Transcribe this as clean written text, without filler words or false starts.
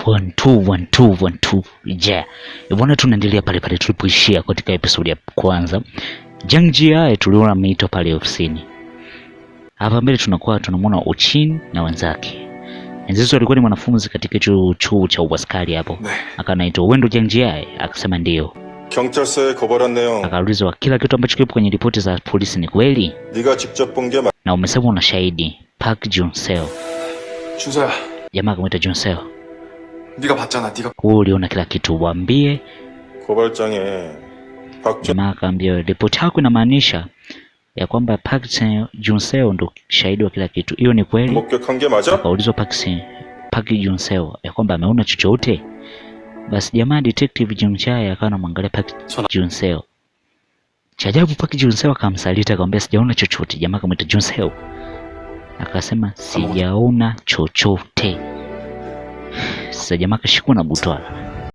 One, two, one, two, one, two. Yeah. Bwana, tunaendelea pale pale tulipoishia katika episode ya kwanza. Jang Ji tuliona ameitwa pale ofisini. Hapa mbele tunakuwa tunamwona Ochin na wenzake. Enzizo alikuwa ni mwanafunzi katika chuo chuo cha uaskari hapo. Akanaitwa Wendo Jang Ji, akasema ndio. 경찰서에 고발한 내용 Akaulizwa kila kitu ambacho kipo kwenye ripoti za polisi ni kweli? 네가 직접 본 게 Na umesema una shahidi Park Jun Seo. 준서야, Jamaa akamwita Jun Seo. 네가 봤잖아. 네가 Wewe uliona kila kitu, waambie. 고발장에 박준 Jamaa akaambia ripoti yako inamaanisha ya kwamba Park Jun Seo ndo shahidi wa kila kitu. Hiyo ni kweli? 목격한 게 맞아? Akaulizwa Park Jun Seo ya kwamba ameona chochote. Basi jamaa detective Jung Chae akawa anamwangalia Park Jun Seo. Cha ajabu Park Jun Seo akamsaliti akamwambia sijaona chochote. Jamaa akamwita Jun Seo akasema sijaona chochote. Sasa jamaa akashikwa na butwala.